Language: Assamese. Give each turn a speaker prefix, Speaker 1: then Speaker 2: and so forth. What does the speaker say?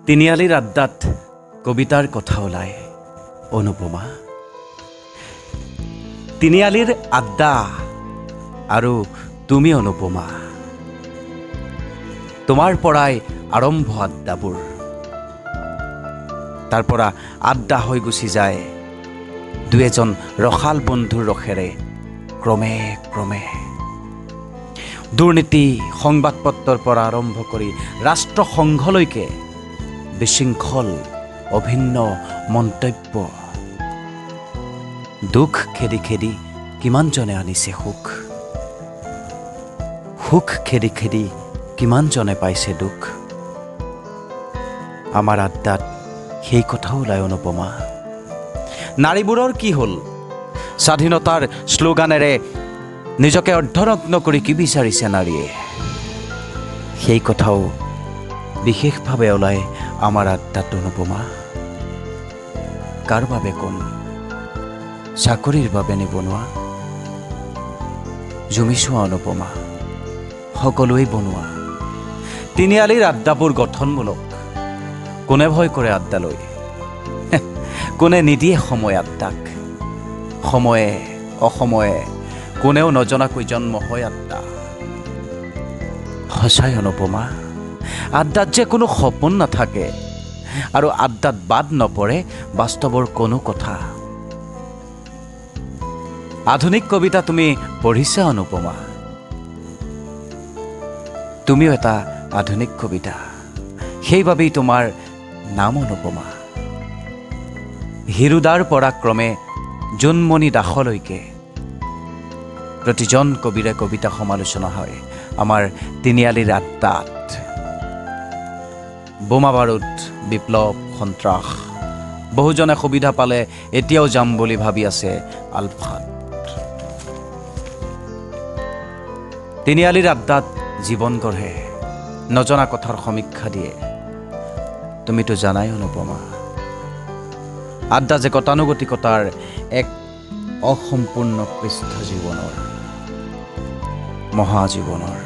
Speaker 1: তিনিআলিৰ আড্ডাত কবিতাৰ কথা ওলায় অনুপমা। তিনিআলিৰ আড্ডা আৰু তুমি অনুপমা, তোমাৰ পৰাই আৰম্ভ আড্ডাবোৰ, তাৰ পৰা আড্ডা হৈ গুচি যায় দুই এজন ৰসাল বন্ধুৰ ৰসেৰে ক্ৰমে ক্ৰমে। দুৰ্নীতি সংবাদপত্ৰৰ পৰা আৰম্ভ কৰি ৰাষ্ট্ৰসংঘলৈকে বিশৃংখল অভিন্ন মন্তব্য। দুখ খেদি খেদি কিমানজনে আনিছে সুখ, সুখ খেদি খেদি কিমানজনে পাইছে দুখ। আমাৰ আড্ডাত সেই কথাও ওলায় অনুপমা। নাৰীবোৰৰ কি হ'ল? স্বাধীনতাৰ শ্লোগানেৰে নিজকে অৰ্ধনগ্ন কৰি কি বিচাৰিছে নাৰীয়ে, সেই কথাও বিশেষভাৱে ওলায় আমাৰ আড্ডাত অনুপমা। কাৰ বাবে কোন? চাকৰিৰ বাবে নিবনুৱা? জুমি চোৱা অনুপমা, সকলোৱেই বনোৱা। তিনিআলিৰ আড্ডাবোৰ গঠনমূলক। কোনে ভয় কৰে আড্ডালৈ? কোনে নিদিয়ে সময় আড্ডাক? সময়ে অসময়ে কোনেও নজনাকৈ জন্ম হয় আড্ডা। সঁচাই অনুপমা, আড্ডাত যে কোনো সপোন নাথাকে আৰু আড্ডাত বাদ নপৰে বাস্তৱৰ কোনো কথা। আধুনিক কবিতা তুমি পঢ়িছা অনুপমা, তুমিও এটা আধুনিক কবিতা, সেইবাবেই তোমাৰ নাম অনুপমা। হীৰুদাৰ পৰা ক্ৰমে জোনমণি দাসলৈকে প্ৰতিজন কবিৰে কবিতা সমালোচনা হয় আমাৰ তিনিআলিৰ আড্ডাত। বোমা বাৰুদ, বিপ্লৱ, সন্ত্ৰাস, বহুজনে সুবিধা পালে এতিয়াও যাম বুলি ভাবি আছে আলফাত। তিনিআলিৰ আড্ডাত জীৱন গঢ়ে, নজনা কথাৰ সমীক্ষা দিয়ে। তুমিতো জানাই অনুপমা, আড্ডা যে গতানুগতিকতাৰ এক অসম্পূৰ্ণ পৃষ্ঠ জীৱনৰ, মহাজীৱনৰ।